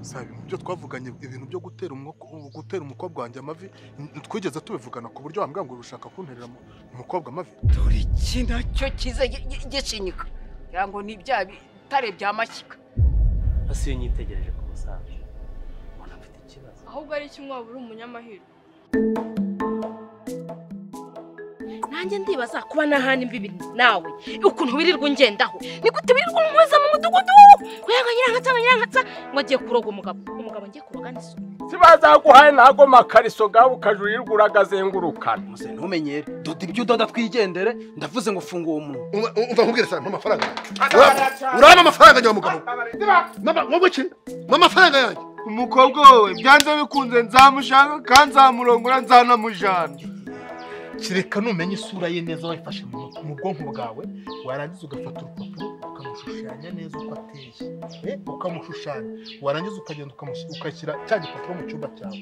Sabi mu byo twavuganye ibintu byo gutera gutera umukobwa wanjye amavi twigeze tubivugana ku buryo wambwira ngo ushaka kunterera umukobwa amavi. Dore iki nacyo kiza gishinyika ngo ni bya bitare bya mashyika. Asiye nyitegereje ku musaza mbona mfite ikibazo. Ahubwo ari kimwe waba uri umunyamahirwe. Nanjye ndibaza kuba nahana imbibi nawe ukuntu wirirwa ungendaho ni gute wirirwa umuza mu mudugudu kuyaga nyirankatsa nyirankatsa ngo agiye kuroga umugabo umugabo ngiye kuroga niso sibazaguhaye nago makariso gawe ukajurirwa uragazengurukana muze ntumenyere doda ibyo udoda twigendere ndavuze ngo funga uwo muntu. Umva nkubwire sana mpa amafaranga urama amafaranga nyawe mugabo mama iki mpa amafaranga yanjye. Umukobwa wowe byanze bikunze nzamushaka kandi nzamurongora nzanamujana. Kireka numenye isura ye neza wayifashe mu bwonko bwawe warangiza ugafata urupapuro ukamushushanya neza uko ateye, ukamushushanya warangiza ukagenda ugashyira cya gipapuro mu cyumba cyawe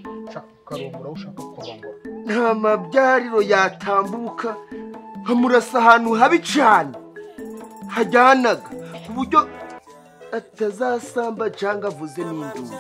ukarongora ushaka kurongora. Nta mabyariro yatambuka nkamurasa ahantu habi cyane hajyanaga ku buryo atazasamba cyangwa avuze n'induru.